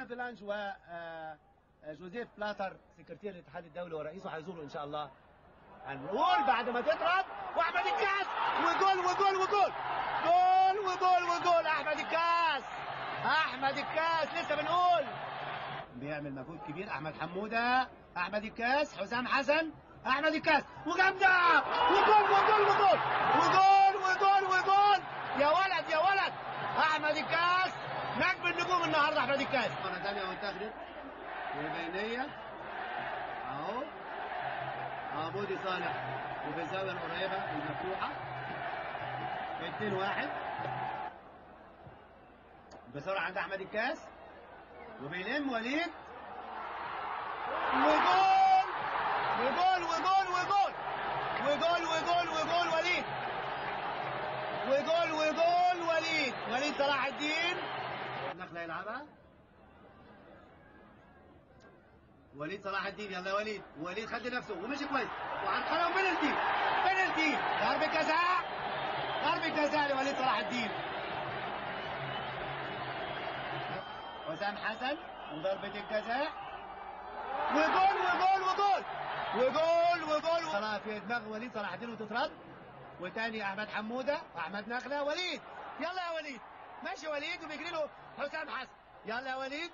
هافيلانج و جوزيف بلاتر سكرتير الاتحاد الدولي ورئيسه هيزوروا ان شاء الله. هنقول بعد ما تضرب واحمد الكاس وجول وجول وجول جول وجول وجول احمد الكاس، احمد الكاس لسه بنقول بيعمل مجهود كبير. احمد حموده، احمد الكاس، حسام حسن، احمد الكاس وجامده وجول وجول وجول وجول وجول وجول يا ولد يا ولد. احمد الكاس نجم النجوم النهارده احمد الكاس. مرة ثانية وتاخدت وبينيه اهو عبودي صالح وفي الزاوية القريبة المفتوحة 2-1 بسرعة عند احمد الكاس وبيلم وليد وجول وجول وجول وجول وجول وجول وجول وليد وجول وجول وليد، وليد صلاح الدين. نخله يلعبها وليد صلاح الدين، يلا يا وليد. وليد خد نفسه ومشي كويس وعرقله بنالتي، بنالتي، ضربة جزاء، ضربة جزاء لوليد صلاح الدين. حسام حسن وضربة الجزاء وجول وجول وجول وجول وجول. صلاح في دماغ وليد صلاح الدين وتترد، وتاني احمد حموده واحمد نخله. وليد يلا يا وليد، ماشي وليد وبيجري له حسام حسن، يلا يا وليد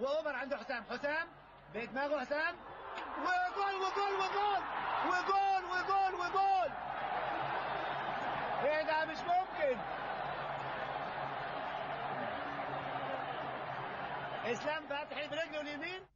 واوفر عند حسام، حسام بدماغه حسام وجول وجول وجول وجول وجول وجول. ايه ده؟ مش ممكن. اسلام فتحي برجله اليمين.